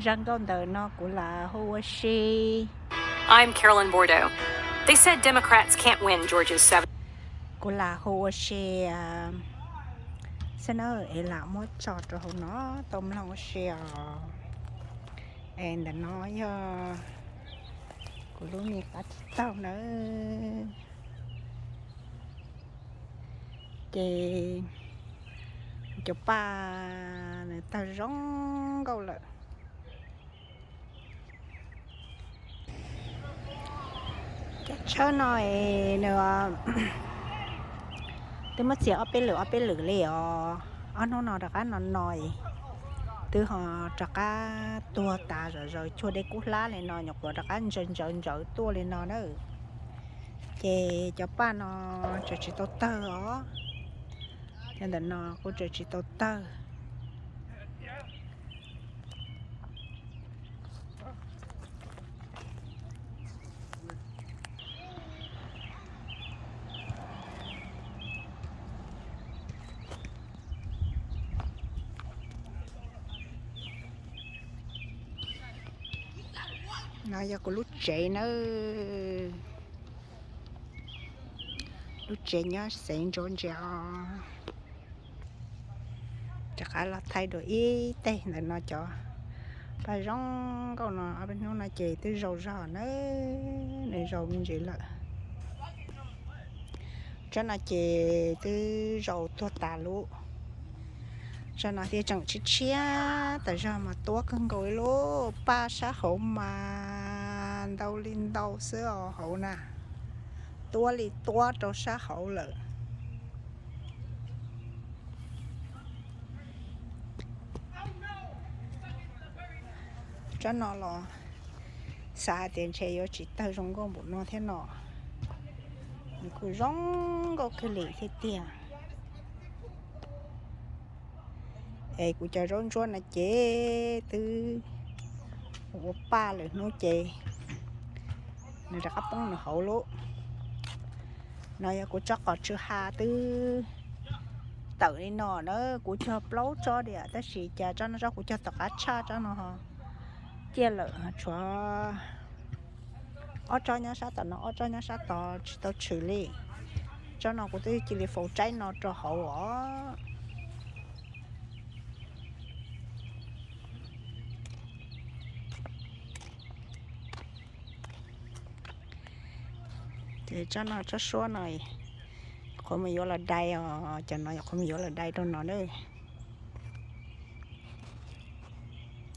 Zaj nkauj ntawm no kuv lam hu ua si. I'm Carolyn Bourdeau. They said Democrats can't win Georgia's seven. Kuv lam hu ua si xwb na, es lam muab tso rau hauv no tau mloog ua si os. Es ntawm no yog kuv lub me qab tsis taug nawb. Ces cov paj nws tawg zoo nkauj lawm. Cov tshawb no es nws twb muab txiav ob peb lwm ob peb lwm li os. Ob hnub no rov qab no no, twb ho rov qab tuag tas zom zaws cuag dej kub hlab li no, nyuam qhuav rov qab ntsawv ntsawv ntsawv tuaj li no na. Ces cov paj no tseem tsis tau tawg os, cov ntawm no kuj tseem tsis tau tawg. No yog kuv lub tsev nawb. Lub tsev nyob xeev Georgia os. Rov qab los thaij dua ib teg ntawm no, cov paj zoo nkauj no ob peb hnub no ces twb zaus zog na, nws zaus me ntsis lawm. Tsob no ces twb zaus tuag tas lub. Tsob no thiaj tseem tshiab tshiab tas zog mas tuab kawg nkaus li. Lub paj sab hauv mas ntau li ntau xwb os hauv na, tuab li tuab rau sab hauv lawm. Tsob no los xav hais tias ntshe yuav tsis tawg zoo nkauj npaum no thiab no, nws kuj zoo nkauj kawg li thiab tiag. Es kuv cov zaub ntsuab no ces twb ua paj lawm hnub ces nws rov qab poob nws hauv lub. No yog kuv tsob qos tsw ha twb tawm li no na, kuv cog plaub tsob diam tab sis cas tsob no tsob kuv cog tom qab tshaj tsob no ciaj lawm, tshuav ob tsob nyob sab tom no, ob tsob nyob sab tod tsis tau tshwm li. Tsob no kuv twb cia li faus tsaib no rau hauv os. Ces tsob no tsob suab no qhuav mus yuav los dai os, cov no qhuav mus yuav los dai rau no na.